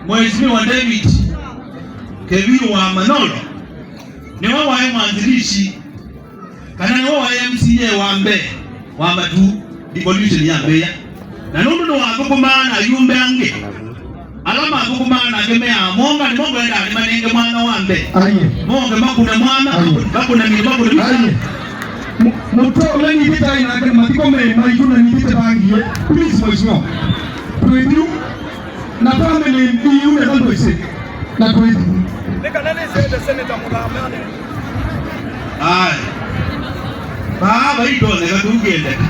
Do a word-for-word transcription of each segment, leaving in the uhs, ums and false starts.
Mheshimiwa David Keviu wa Manyolo nĩwe waĩ mwanzilishi, kana nĩwe waĩ M C A wa mbee wa Matuu devolution yambĩĩa. Na nũndũ nĩwathũkũmaa na ayumbe angĩ, ala mathũkũmaa nake meaa, monga nĩmo ngwendaa nĩmanenge mwana wa mbee. Aye. Monge makune mwana, aye, makune, makune mĩtĩ, makune mĩtĩ. Aye. Mu-, mũtwe ũla nithĩtae nake mathiko me maitũ na nithĩte vangie. Please, Mheshimiwa. Twĩthiu. Na family iu nĩ vandũ ĩsĩ. Na twĩthiu. Nĩ kana nĩsyaĩte Senator Mũthamane. Aye. Vaa vaitonyeka kĩu kĩendeka.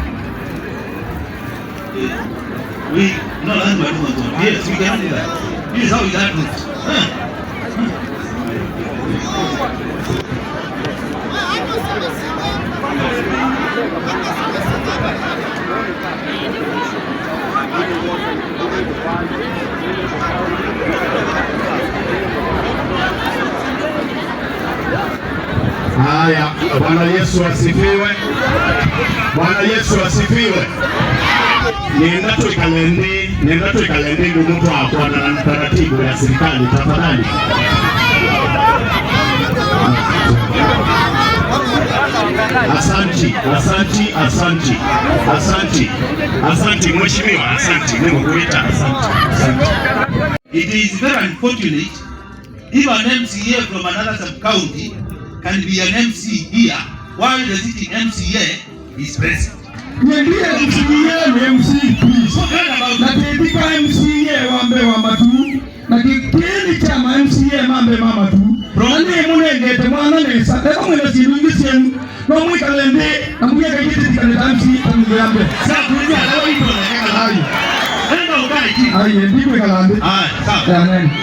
Eh, we, no, lazima tuwe. Yes, we can do that. This is how it happens. Huh? Haya, Bwana Yesu asifiwe. Bwana Yesu asifiwe. Nenda twĩkale nthĩ, nenda twĩkale nthĩ nĩguo twakwatana na taratibu ya serikali, tafadhali. Asanti, asanti, asanti, asanti, asanti, mheshimiwa, asanti, nĩngũkwĩta, asanti, asanti. It is very unfortunate if an M C A from another sub-county can be an M C here while the sitting M C A is present. Nye ndi M C A, nĩ M C, please. Forget about it. Na tĩthika M C A wa mbee wa Matuu. Na kĩ-, kĩĩ nĩ kya ma M C A ma mbee ma Matuu. Bro. Na nĩmũnengete mwana nesa. Eka mwĩna syĩndũ ingĩ syenyu. No mwĩkale nthĩ, na mũyeka itĩtĩkane ta M C A ta mũndũ ya mbee. Sawa, kuja, leo hii tunaelekea mahali. Enda ukae chini. Aye, ndikwĩkala nthĩ. Haya, sawa. Amen.